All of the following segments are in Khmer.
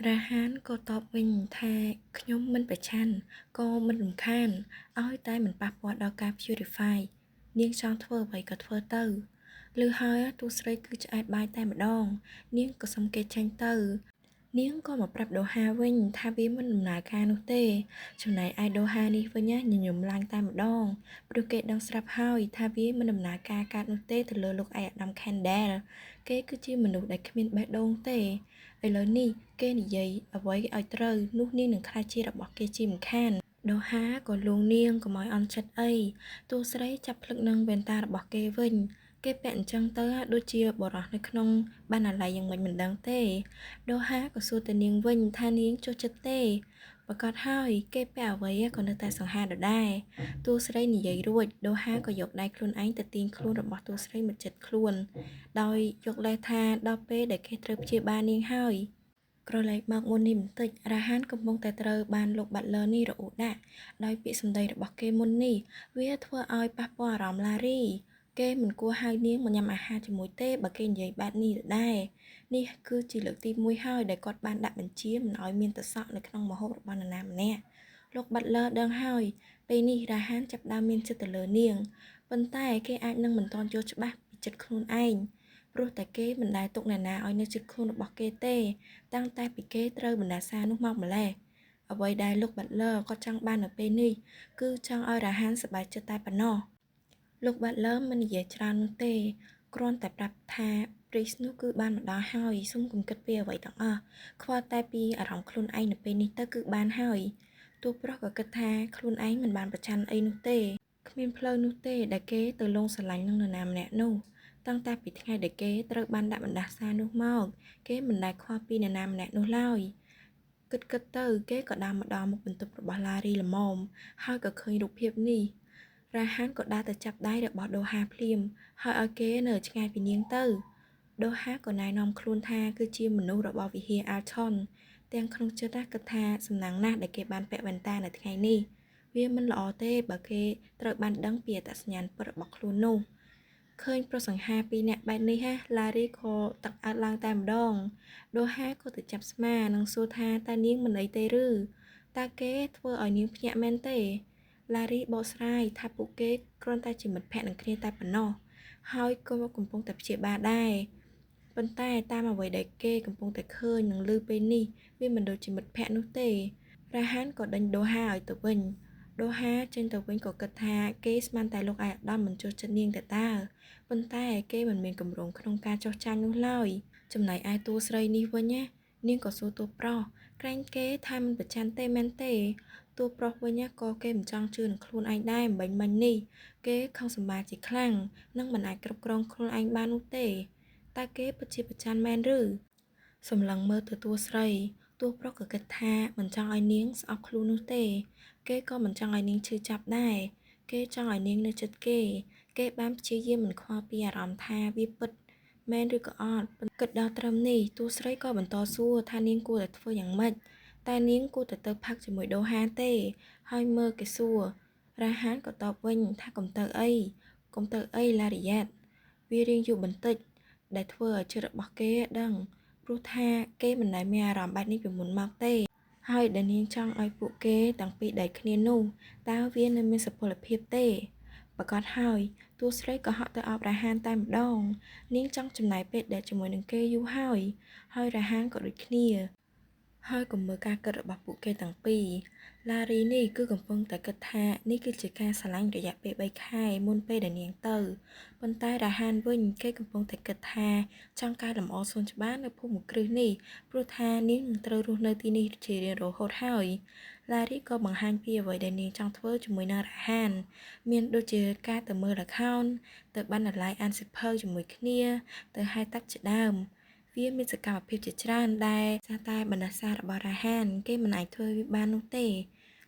រ៉ាហានក៏តបវិញថាខ្ញុំមិនប្រឆាំងក៏មិនរំខានឲ្យតែមិនប៉ះពាល់ដល់ការ Purify នាងចង់ធ្វើអ្វីក៏ធ្វើទៅឮហើយតួស្រីគឺឆ្អែតបាយតែម្ដងនាងក៏សុំគេចេញទៅនាងក៏មកប្រាប់ដូហាវិញថាវាមិនដំណើរការនោះទេចំណែកឯដូហានេះវិញណាញញឹមឡើងតែម្ដងព្រោះគេដឹងស្រាប់ហើយថាវាមិនដំណើរការកើតនោះទេទៅលើលោកឯកឧត្តម Kendall គេគឺជាមនុស្សដែលគ្មានបេះដូងទេឥឡូវនេះគេនិយាយអ្វីឲ្យត្រូវនោះនាងនឹងក្លាយជារបស់គេជាមិនខានដូហាក៏លួងនាងកុំឲ្យអន់ចិត្តអីតួស្រីចាប់ភ្លឹកនឹងវ៉ែនតារបស់គេវិញគេពាក់អញ្ចឹងទៅដូចជាបរោះនៅក្នុងបណ្ណាល័យយ៉ាងម៉េចមិនដឹងទេដូហាក៏សួរទៅនាងវិញថានាងចូលចិត្តទេប្រកាសហើយគេពាក់អ្វីក៏នៅតែសង្ហាដដែលតួស្រីនិយាយរួចដូហាក៏យកដៃខ្លួនឯងទៅទាញខ្លួនរបស់តួស្រីមកចិត្តខ្លួនដោយយកលេសថាដល់ពេលដែលគេត្រូវព្យាបាលនាងហើយក្រឡេកមកមុននេះបន្តិចរ៉ាហានកំពុងតែត្រូវបានលោកបាត់លឺនេះរអ៊ូដាក់ដោយពាក្យសម្ដីរបស់គេមុននេះវាធ្វើឲ្យប៉ះពាល់អារម្មណ៍ឡារីគេមិនគួរហៅនាងមកញ៉ាំអាហារជាមួយទេបើគេនិយាយបែបនេះដដែលនេះគឺជាលើកទី1ហើយដែលគាត់បានដាក់បញ្ជាមិនឲ្យមានទឹកសក់នៅក្នុងម្ហូបរបស់នរណាម្នាក់លោកបាត់លឺដឹងហើយពេលនេះរ៉ាហានចាប់ផ្ដើមមានចិត្តទៅលើនាងប៉ុន្តែគេអាចនឹងមិនទាន់យល់ច្បាស់ពីចិត្តខ្លួនឯងព្រោះតែគេមិនដែលទុកអ្នកណាឲ្យនៅចិត្តខ្លួនរបស់គេទេតាំងតែពីគេត្រូវបណ្ដាសានោះមកម្ល៉េះអ្វីដែលលោកបាត់លឺគាត់ចង់បាននៅពេលនេះគឺចង់ឲ្យរ៉ាហានសប្បាយចិត្តតែប៉ុណ្ណោះលោកបាត់លឺមិននិយាយច្រើននោះទេគ្រាន់តែប្រាប់ថាព្រីសនោះគឺបានមកដល់ហើយសូមកុំគិតពីអ្វីទាំងអស់ខ្វល់តែពីអារម្មណ៍ខ្លួនឯងនៅពេលនេះទៅគឺបានហើយតួប្រុសក៏គិតថាខ្លួនឯងមិនបានប្រច័ណ្ឌអីនោះទេគ្មានផ្លូវនោះទេដែលគេទៅលងស្រឡាញ់នឹងនរណាម្នាក់នោះតាំងតែពីថ្ងៃដែលគេត្រូវបានដាក់បណ្ដាសានោះមកគេមិនដែលខ្វល់ពីនរណាម្នាក់នោះឡើយគិតៗទៅគេក៏ដើរមកដល់មុខបន្ទប់របស់ឡារីល្មមហើយក៏ឃើញរូបភាពនេះរ៉ាហានក៏ដើរទៅចាប់ដៃរបស់ដូហាភ្លាមហើយឲ្យគេនៅឆ្ងាយពីនាងទៅដូហាក៏ណែនាំខ្លួនថាគឺជាមនុស្សរបស់វិហារអាល់ឆុនទាំងក្នុងចិត្តគិតថាសំណាងណាស់ដែលគេបានពាក់វ៉ែនតានៅថ្ងៃនេះវាមិនល្អទេបើគេត្រូវបានដឹងពីអត្តសញ្ញាណពិតរបស់ខ្លួននោះឃើញប្រុសសង្ហាពីរនាក់បែបនេះហាឡារីក៏ទឹកអើតឡើងតែម្ដងដូហាក៏ទៅចាប់ស្មានិងសួរថាតើនាងមិនអីទេឬតើគេធ្វើឲ្យនាងភ្ញាក់មែនទេឡារីបកស្រាយថាពួកគេគ្រាន់តែជាមិត្តភក្តិនឹងគ្នាតែប៉ុណ្ណោះហើយក៏កំពុងតែព្យាបាលដែរប៉ុន្តែតាមអ្វីដែលគេកំពុងតែឃើញនិងឮពេលនេះវាមិនដូចជាមិត្តភក្តិនោះទេរ៉ាហានក៏ដេញដូហាឲ្យទៅវិញដូហាចេញទៅវិញក៏គិតថាគេស្មានតែលោកឯកឧត្តមមិនចូលចិត្តនាងតែតើប៉ុន្តែគេមិនមានគម្រោងក្នុងការចុះចាញ់នោះឡើយចំណែកឯតួស្រីនេះវិញណានាងក៏សួរតួប្រុសក្រែងគេថាមិនប្រច័ណ្ឌទេមែនទេតួប្រុសវិញក៏គេមិនចង់ជឿនឹងខ្លួនឯងដែរអំបញ្ញមិញនេះគេខឹងសម្បាជាខ្លាំងនិងមិនអាចគ្រប់គ្រងខ្លួនឯងបាននោះទេតើគេពិតជាប្រច័ណ្ឌមែនឬសម្លឹងមើលទៅតួស្រីតួប្រុសក៏គិតថាមិនចង់ឲ្យនាងស្អប់ខ្លួននោះទេគេក៏មិនចង់ឲ្យនាងឈឺចាប់ដែរគេចង់ឲ្យនាងនៅចិត្តគេគេបានព្យាយាមមិនខ្វល់ពីអារម្មណ៍ថាវាពិតមែនឬក៏អត់គិតដល់ត្រឹមនេះតួស្រីក៏បន្តសួរថានាងគួរតែធ្វើយ៉ាងម៉េចតែនាងគួរតែទៅផឹកជាមួយដូហាទេហើយមើលគេសួររ៉ាហានក៏តបវិញថាកុំទៅអីកុំទៅអីឡារីយ៉ាតវារៀងយូរបន្តិចដែលធ្វើឲ្យចិត្តរបស់គេដឹងព្រោះថាគេមិនដែលមានអារម្មណ៍បែបនេះពីមុនមកទេហើយដែលនាងចង់ឲ្យពួកគេទាំងពីរដៃគ្នានោះតើវានៅមានសុពលភាពទេប្រកាសហើយតួស្រីក៏ហក់ទៅអោបរ៉ាហានតែម្ដងនាងចង់ចំណាយពេលដែលជាមួយនឹងគេយូរហើយហើយរ៉ាហានក៏ដូចគ្នាហើយកុំមើលការគិតរបស់ពួកគេទាំងពីរឡារីនេះគឺកំពុងតែគិតថានេះគឺជាការស្រឡាញ់រយៈពេល3ខែមុនពេលដែលនាងទៅប៉ុន្តែរ៉ាហានវិញគេកំពុងតែគិតថាចង់កែលម្អសួនច្បារនៅភូមិគ្រឹះនេះព្រោះថានាងនឹងត្រូវរស់នៅទីនេះជារៀងរហូតហើយឡារីក៏បង្ហាញពីអ្វីដែលនាងចង់ធ្វើជាមួយនឹងរ៉ាហានមានដូចជាការទៅមើលល្ខោនទៅបណ្ណាល័យអានសៀវភៅជាមួយគ្នាទៅហែលទឹកជាដើមវាមានសកម្មភាពជាច្រើនដែលសារតែបណ្ដាសារបស់រ៉ាហានគេមិនអាចធ្វើវាបាននោះទេ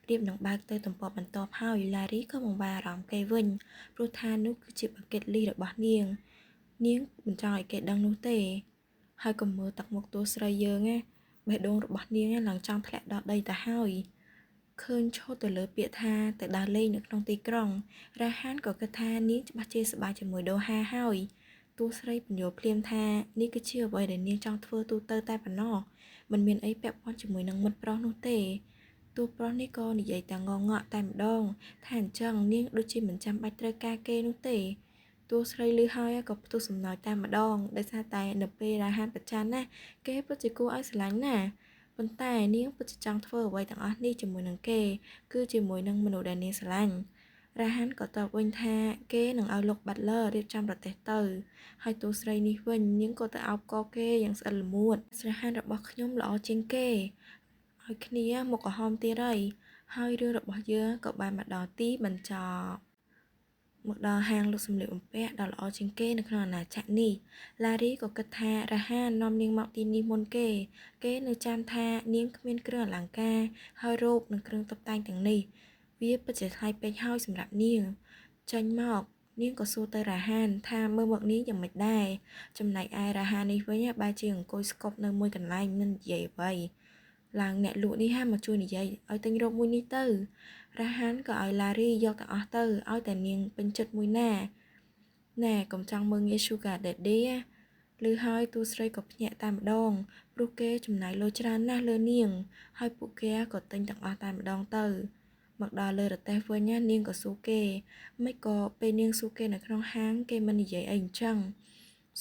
រៀបនឹងបើកទៅទំព័របន្ទាប់ហើយឡារីក៏បង្វែរអារម្មណ៍គេវិញព្រោះថានោះគឺជា bucket list របស់នាងនាងមិនចង់ឲ្យគេដឹងនោះទេហើយកុំមើលទឹកមុខតួស្រីយើងណាបេះដូងរបស់នាងឡើងចង់ធ្លាក់ដល់ដីទៅហើយឃើញឈរទៅលើពាក្យថាទៅដើរលេងនៅក្នុងទីក្រុងរ៉ាហានក៏គិតថានាងច្បាស់ជាសប្បាយជាមួយដូហាហើយត តួស្រីពន្យល់ភ្លាមថានេះគឺជាអ្វីដែលនាងចង់ធ្វើទូទៅតែប៉ុណ្ណោះមិនមានអីពាក់ព័ន្ធជាមួយនឹងមិត្តប្រុសនោះទេតួប្រុសនេះក៏និយាយទាំងងងក់តែម្ដងថាអញ្ចឹងនាងដូចជាមិនចាំបាច់ត្រូវការគេនោះទេតួស្រីលឺហើយក៏ផ្ទុះសំណោចតែម្ដងដោយសារតែនៅពេលរ៉ាហានប្រច័នណាគេពិតជាគួរឲ្យស្រឡាញ់ណាស់ប៉ុន្តែនាងពិតជាចង់ធ្វើអ្វីទាំងអស់នេះជាមួយនឹងគេគឺជាមួយនឹងមនុស្សដែលនាងស្រឡាញ់រ៉ាហានក៏តបវិញថាគេនឹងឲ្យលោកបាត់លឺរៀបចំប្រទេសទៅហើយតួស្រីនេះវិញនាងក៏ទៅអោបកគេយ៉ាងស្អិតល្មួតស្រហានរបស់ខ្ញុំល្អជាងគេឲ្យគ្នាមុខក្រហមទៀតហើយហើយរឿងរបស់យើងក៏បានមកដល់ទីបញ្ចប់មកដល់ហាងលក់សម្លៀកបំពាក់ដ៏ល្អជាងគេនៅក្នុងអាណាចក្រនេះឡារីក៏គិតថារ៉ាហាននាំនាងមកទីនេះមុនគេគេនៅចាំថានាងគ្មានគ្រឿងអលង្ការហើយរ៉ូបនិងគ្រឿងតុបតែងទាំងនេះវាពិតជាថ្លៃពេកហើយសម្រាប់នាងចេញមកនាងក៏សួរទៅរ៉ាហានថាមើលមកនាងយ៉ាងម៉េចដែរចំណែកឯរ៉ាហាននេះវិញបែរជាអង្គុយស្កប់នៅមួយកន្លែងមិននិយាយអ្វីឡើងអ្នកលក់នេះហាមកជួយនិយាយឲ្យទិញរ៉ូបមួយនេះទៅរ៉ាហានក៏ឲ្យឡារីយកទាំងអស់ទៅឲ្យតែនាងពេញចិត្តមួយណាណែកុំចង់មើលងាយ Sugar Daddy ឮហើយតួស្រីក៏ភ្ញាក់តែម្ដងព្រោះគេចំណាយលុយច្រើនណាស់លើនាងហើយពួកគេក៏ទិញទាំងអស់តែម្ដងទៅមកដល់លើរទេះវិញណានាងក៏សួរគេមិនក៏ពេលនាងសួរគេនៅក្នុងហាងគេមិននិយាយអីអញ្ចឹង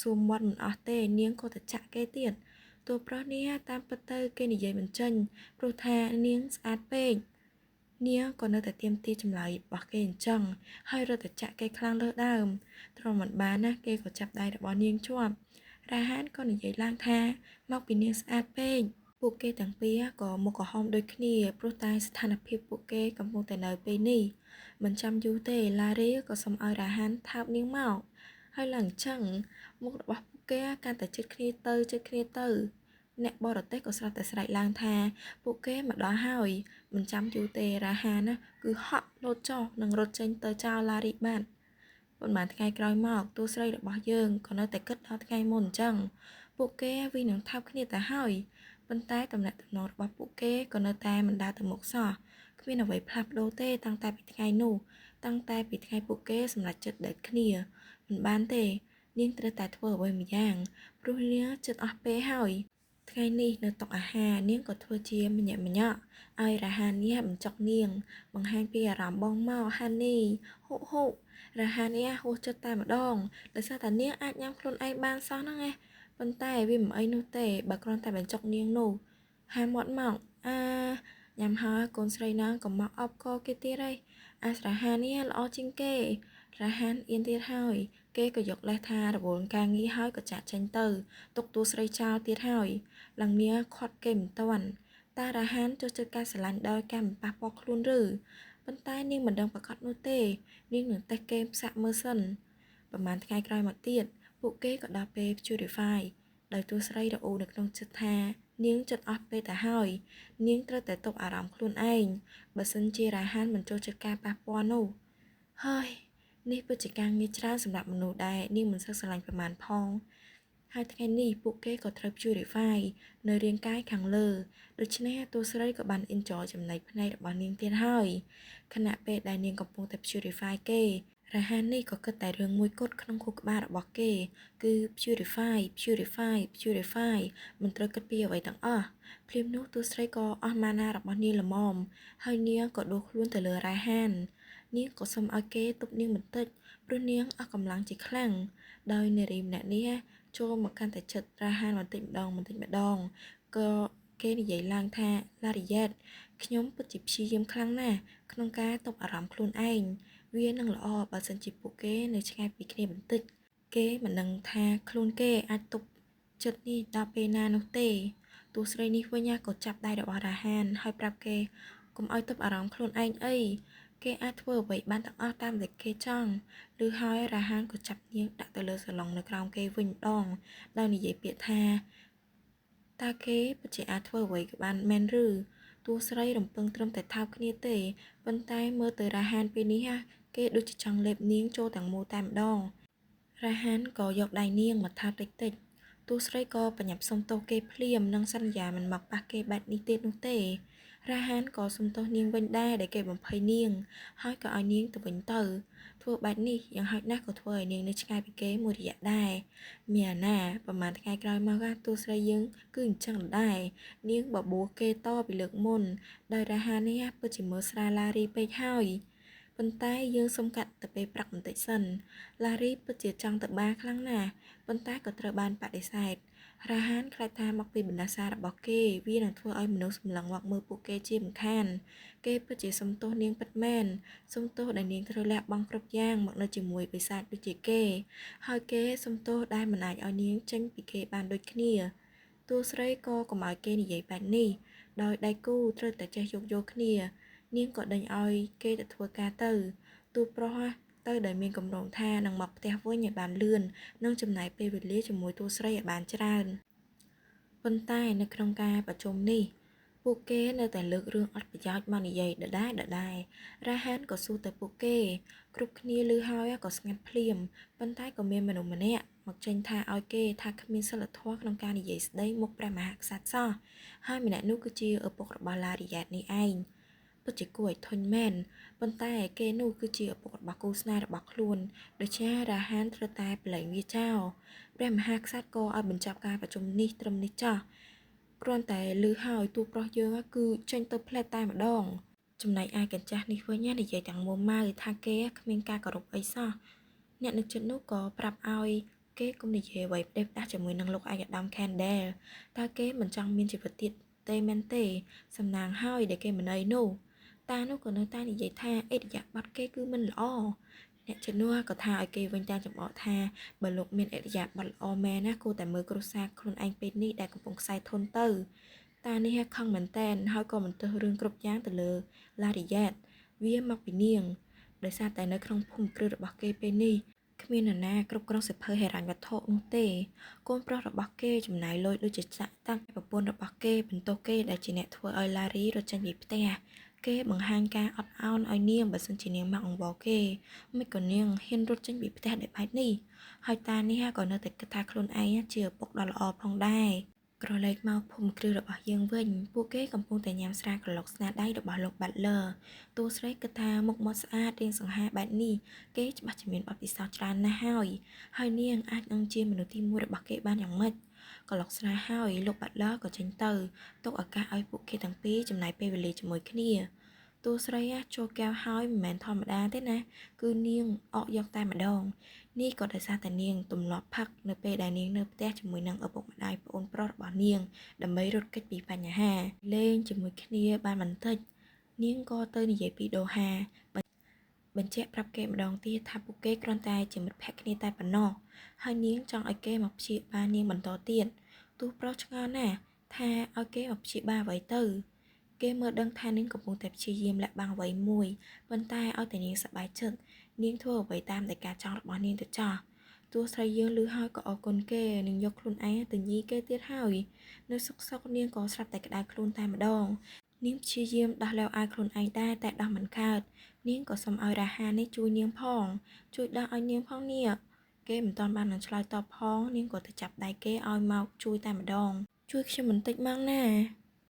សួរមាត់មិនអស់ទេនាងក៏ទៅចាក់គេទៀតតួប្រុសនេះតាមពិតទៅគេនិយាយមិនចេញព្រោះថានាងស្អាតពេកនាងក៏នៅតែទាមទារចម្លើយរបស់គេអញ្ចឹងហើយរត់ទៅចាក់គេខ្លាំងលើដើមទ្រាំមិនបានណាគេក៏ចាប់ដៃរបស់នាងជាប់រ៉ាហានក៏និយាយឡើងថាមកពីនាងស្អាតពេកពួកគេទាំងពីរក៏មុខក្រហមដូចគ្នាព្រោះតែស្ថានភាពពួកគេកំពុងតែនៅពេលនេះមិនចាំយូរទេឡារីក៏សុំឲ្យរ៉ាហានថើបនាងមកហើយឡើងអញ្ចឹងមុខរបស់ពួកគេកាន់តែជិតគ្នាទៅជិតគ្នាទៅអ្នកបរទេសក៏ស្រាប់តែស្រែកឡើងថាពួកគេមកដល់ហើយមិនចាំយូរទេរ៉ាហានណាគឺហក់លោតចុះនិងរត់ចេញទៅចោលឡារីបាត់ប៉ុន្មានថ្ងៃក្រោយមកតួស្រីរបស់យើងក៏នៅតែគិតដល់ថ្ងៃមុនអញ្ចឹងពួកគេវិញនឹងថើបគ្នាទៅហើយប៉ុន្តែតំណែងតំណងរបស់ពួកគេក៏នៅតែមិនដើរទៅមុខសោះគ្មានអ្វីផ្លាស់ប្ដូរទេតាំងតែពីថ្ងៃនោះតាំងតែពីថ្ងៃពួកគេសម្រេចចិត្តដេតគ្នាមិនបានទេនាងត្រូវតែធ្វើអ្វីម្យ៉ាងព្រោះនាងចិត្តអស់ពេលហើយថ្ងៃនេះនៅតុអាហារនាងក៏ធ្វើជាម្ញាក់ម្ញាក់ឲ្យរ៉ាហាននេះបញ្ចុកនាងបង្ហាញពីអារម្មណ៍បងមកហានីហុហុរ៉ាហាននេះហួសចិត្តតែម្ដងដោយសារតែនាងអាចញ៉ាំខ្លួនឯងបានសោះហ្នឹងឯងប៉ុន្តែវាមិនអីនោះទេបើគ្រាន់តែបញ្ចុកនាងនោះហាមាត់មកអាញ៉ាំហើយកូនស្រីណាក៏មកអបកគេទៀតហើយអាស្រ៉ាហាននេះល្អជាងគេរ៉ាហានអៀនទៀតហើយគេក៏យកលេសថារវល់ការងារហើយក៏ចាក់ចេញទៅទុកតួស្រីចោលទៀតហើយឡើងនាងខាត់គេមិនទាន់តារ៉ាហានចូលចិត្តការស្រឡាញ់ដោយការមិនប៉ះពាល់ខ្លួនឬប៉ុន្តែនាងមិនដឹងប្រកាសនោះទេនាងនឹងតេស្តគេផ្សាក់មើលសិនប្រហែលថ្ងៃក្រោយមកទៀតពួកគេក៏ដល់ពេល Purify ដោយតួស្រីរអ៊ូនៅក្នុងចិត្តថានាងចិត្តអស់ពេលទៅហើយនាងត្រូវតែទប់អារម្មណ៍ខ្លួនឯងបើសិនជារ៉ាហានមិនចូលចិត្តការប៉ះពាល់នោះហើយនេះពិតជាការងារច្រើនសម្រាប់មនុស្សដែលនាងមិនសូវស្រឡាញ់ប្រមាណផងហើយថ្ងៃនេះពួកគេក៏ត្រូវ Purify នៅរាងកាយខាងលើដូច្នេះតួស្រីក៏បាន enjoy ចំណែកផ្នែករបស់នាងទៀតហើយខណៈពេលដែលនាងកំពុងតែ Purify គេរ៉ាហាននេះក៏គិតតែរឿងមួយគត់ក្នុងខួរក្បាលរបស់គេគឺ Purify Purify Purify មិនត្រូវគិតពីអ្វីទាំងអស់ភ្លាមនោះតួស្រីក៏អស់ម៉ាណារបស់នាងល្មមហើយនាងក៏ដួសខ្លួនទៅលើរ៉ាហាននាងក៏សុំឲ្យគេទប់នាងបន្តិចព្រោះនាងអស់កម្លាំងជាខ្លាំងដោយនារីម្នាក់នេះចូលមកកាន់តែចិត្តរ៉ាហានបន្តិចម្ដងបន្តិចម្ដងក៏គេនិយាយឡើងថាឡារីយ៉េតខ្ញុំពិតជាព្យាយាមខ្លាំងណាស់ក្នុងការទប់អារម្មណ៍ខ្លួនឯងវានឹងល្អបើសិនជាពួកគេនៅឆ្ងាយពីគ្នាបន្តិចគេមិនដឹងថាខ្លួនគេអាចទប់ចិត្តនេះដល់ពេលណានោះទេតួស្រីនេះវិញក៏ចាប់ដៃរបស់រ៉ាហានហើយប្រាប់គេកុំឲ្យទប់អារម្មណ៍ខ្លួនឯងអីគេអាចធ្វើអ្វីបានទាំងអស់តាមដែលគេចង់ឬហើយរ៉ាហានក៏ចាប់នាងដាក់ទៅលើសាឡុងនៅក្រោមគេវិញម្ដងដោយនិយាយពាក្យថាតើគេពិតជាអាចធ្វើអ្វីក៏បានមែនឬតួស្រីរំពឹងត្រឹមតែថើបគ្នាទេប៉ុន្តែមើលទៅរ៉ាហានពេលនេះគេដូចជាចង់លេបនាងចូលទាំងមូលតែម្ដងរ៉ាហានក៏យកដៃនាងមកថើបតិចតិច តួស្រីក៏ប្រញាប់សុំទោសគេភ្លាមនិងសន្យាមិនមកប៉ះគេបែបនេះទៀតនោះទេរ៉ាហានក៏សុំទោសនាងវិញដែរដែលគេបំភ័យនាងហើយក៏ឲ្យនាងទៅវិញទៅធ្វើបែបនេះយ៉ាងហោចណាស់ក៏ធ្វើឲ្យនាងនៅឆ្ងាយពីគេមួយរយៈដែរមានអាណាប្រហែលថ្ងៃក្រោយមកតួស្រីយើងគឺអញ្ចឹងដែរនាងបបួលគេតពីលើកមុនដោយរ៉ាហាននេះពិតជាមើលស្រាលឡារីពេកហើយប៉ុន្តែយើងសុំកាត់ទៅពេលព្រឹកបន្តិចសិនឡារីពិតជាចង់ទៅបាខ្លាំងណាស់ប៉ុន្តែក៏ត្រូវបានបដិសេធរ៉ាហានខ្លាចថាមកពីបណ្ដាសារបស់គេវានឹងធ្វើឲ្យមនុស្សសម្លឹងមកមើលពួកគេជាមិនខានគេពិតជាសុំទោសនាងពិតមែនសុំទោសដែលនាងត្រូវលះបង់គ្រប់យ៉ាងមកនៅជាមួយបិសាចដូចជាគេហើយគេសុំទោសដែលមិនអាចឲ្យនាងចេញពីគេបានដូចគ្នាតួស្រីក៏កុំឲ្យគេនិយាយបែបនេះដោយដៃគូត្រូវតែចេះយោគយល់គ្នានាងក៏ដេញឲ្យគេទៅធ្វើការទៅតួប្រុសទៅដែលមានកម្រងថានឹងមកផ្ទះវិញឲ្យបានលឿននិងចំណាយពេលវេលាជាមួយតួស្រីឲ្យបានច្រើនប៉ុន្តែនៅក្នុងការប្រជុំនេះពួកគេនៅតែលើករឿងអត់ប្រយោជន៍មកនិយាយដដែលដដែលរ៉ាហានក៏សួរទៅពួកគេគ្រប់គ្នាឮហើយក៏ស្ងាត់ភ្លាមប៉ុន្តែក៏មានមនុស្សម្នាក់មកចេញថាឲ្យគេថាគ្មានសិលធម៌ក្នុងការនិយាយស្ដីមុខព្រះមហាក្សត្រសោះហើយម្នាក់នោះគឺជាឪពុករបស់ឡារីយ៉ែតនេះឯងពិតជាគួរឲ្យធុញមែនប៉ុន្តែគេនោះគឺជាឪពុករបស់គូស្នេហ៍របស់ខ្លួនដូច្នេះរ៉ាហានត្រូវតែប្រឡែងវាចោលព្រះមហាក្សត្រក៏ឲ្យបញ្ចប់ការប្រជុំនេះត្រឹមនេះចោះគ្រាន់តែឮហើយតួប្រុសយើងគឺចេញទៅផ្លែតតែម្ដងចំណែកឯកញ្ចាស់នេះវិញនិយាយទាំងមួម៉ៅថាគេគ្មានការគោរពអីសោះអ្នកនៅជិតនោះក៏ប្រាប់ឲ្យគេកុំនិយាយអ្វីផ្ដេសផ្ដាស់ជាមួយនឹងលោកឯកឧត្តម Candle តើគេមិនចង់មានជីវិតទៀតទេមែនទេសំណាងហើយដែលគេមិនអីនោះតានោះក៏នៅតែនិយាយថាអិរិយាបថគេគឺមិនល្អអ្នកជំនួសក៏ថាឲ្យគេវិញតាមចំអកថាបើលោកមានអិរិយាបថល្អមែនណាគួរតែមើលគ្រួសារខ្លួនឯងពេលនេះដែលកំពុងខ្សែធនទៅតានេះខឹងមែនតែនហើយក៏មិនទើសរឿងគ្រប់យ៉ាងទៅលើឡារីយ៉ែតវាមកពីនាងដោយសារតែនៅក្នុងភូមិគ្រឹះរបស់គេពេលនេះគ្មាននរណាគ្រប់គ្រងសិភៅហិរញ្ញវត្ថុនោះទេកូនប្រុសរបស់គេចំណាយលុយដូចជាចាក់តាំងប្រពន្ធរបស់គេបន្ទោសគេដែលជាអ្នកធ្វើឲ្យឡារីរត់ចេញពីផ្ទះគេបង្ហាញការអត់ឱនឲ្យនាងបើសិនជានាងមកអង្វរគេមិនក៏នាងហ៊ានរត់ចេញពីផ្ទះដោយបែបនេះហើយតានេះក៏នៅតែគិតថាខ្លួនឯងជាឪពុកដ៏ល្អផងដែរក្រឡេកមកភូមិគ្រឹះរបស់យើងវិញពួកគេកំពុងតែញ៉ាំស្រាក្រឡុកស្នាដៃរបស់លោកបាត់លឺតួស្រីគិតថាមុខមាត់ស្អាតរាងសង្ហាបែបនេះគេច្បាស់ជាមានបទពិសោធន៍ច្រើនណាស់ហើយហើយនាងអាចនឹងជាមនុស្សទីមួយរបស់គេបានយ៉ាងម៉េចក្រឡុកស្រាហើយលោកបាត់លឺក៏ចេញទៅទុកឱកាសឲ្យពួកគេទាំងពីរចំណាយពេលវេលាជាមួយគ្នាតួស្រីចូលកែវហើយមិនមែនធម្មតាទេណាគឺនាងអកយកតែម្ដងនេះក៏ដោយសារតែនាងទម្លាប់ផឹកនៅពេលដែលនាងនៅផ្ទះជាមួយនឹងឪពុកម្ដាយប្អូនប្រុសរបស់នាងដើម្បីរត់គេចពីបញ្ហាលេងជាមួយគ្នាបានបន្តិចនាងក៏ទៅនិយាយពីដូហាបញ្ជាក់ប្រាប់គេម្ដងទៀតថាពួកគេគ្រាន់តែជាមិត្តភក្តិគ្នាតែប៉ុណ្ណោះហើយនាងចង់ឲ្យគេមកព្យាបាលនាងបន្តទៀតទោះប្រុសឆ្ងល់ណាស់ថាឲ្យគេមកព្យាបាលអ្វីទៅគេមើលដឹងថានាងកំពុងតែព្យាយាមលាក់បាំងអ្វីមួយប៉ុន្តែឲ្យតែនាងសប្បាយចិត្តនាងធ្វើអ្វីតាមតែការចង់របស់នាងទៅចោះទោះស្រីយើងឮហើយក៏អរគុណគេនឹងយកខ្លួនឯងទៅញីគេទៀតហើយនៅសុកនាងក៏ស្រាប់តែក្តៅខ្លួនតែម្ដងនាងព្យាយាមដោះលែវអាវខ្លួនឯងដែរតែដោះមិនកើតនាងក៏សុំឲ្យរ៉ាហានេះជួយនាងផងជួយដោះឲ្យនាងផងនេះគេមិនទាន់បាននឹងឆ្លើយតបផងនាងក៏ទៅចាប់ដៃគេឲ្យមកជួយតែម្ដងជួយខ្ញុំបន្តិចមកណា